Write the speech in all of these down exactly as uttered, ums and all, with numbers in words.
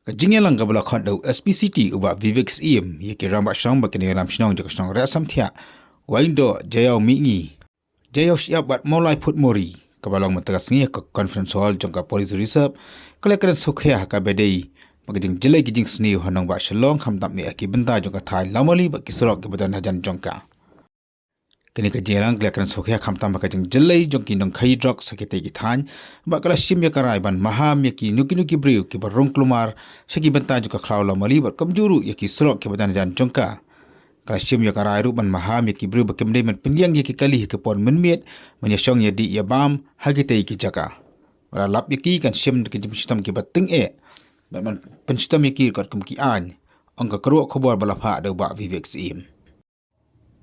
Ka jingïalang kaba la khot da u S P City u Bah Vivek Syiem ïa ki rangbah shnong bad ki nongïalam shnong jong ka shnong Riahsamthiah, Waingdoh, Jaïaw Mihngi, Jaïaw Shyiap bad Mawlai Phutmori, kaba long mynta ka sngi ha ka Conference Hall jong ka Police Reserve, ka la kren sngewkhia ha kaba dei ba ka jingjyllei ka jingsniew ha nongbah Shillong, khamtam eh ha ki bynta jong ka thaiñ Lawmali bad ki surok kiba don hajan jong ka. Kane ka jingïalang ka la kren sngewkhia khamtam ha ka jingjyllei jong ki nongkhaïi drok sha kitei ki thaiñ, bad ka la shim ïa ka rai ban maham ïa kino kino ki briew kiba rung kulmar sha ki bynta jong ka khlaw Lawmali bad kumjuh ruh ïa ki surok kiba don hajan jong ka. Ka la shim ïa ka rai ruh ban maham ïa ki briew ba kim dei ban pynïeng ïa ki kali ha ki por mynmiet, ban ïashong ïadih ïabam ha kitei ki jaka. Bad lada lap ïa ki kan shim da ki jingpynshitom kiba tyngeh, bad ban pynshitom ïa ki katkum ki aiñ, ong ka kyrwoh khubor ba la phah da u Bah Vivek Syiem.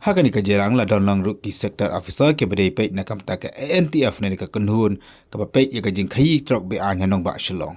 Ha kane ka jingïalang la don lang ruh ki sector officer kiba dei peit na ka bynta ka A N T F ne ka kynhun kaba peit ïa ka jingkhaïi drok be-aiñ ha nongbah Shillong.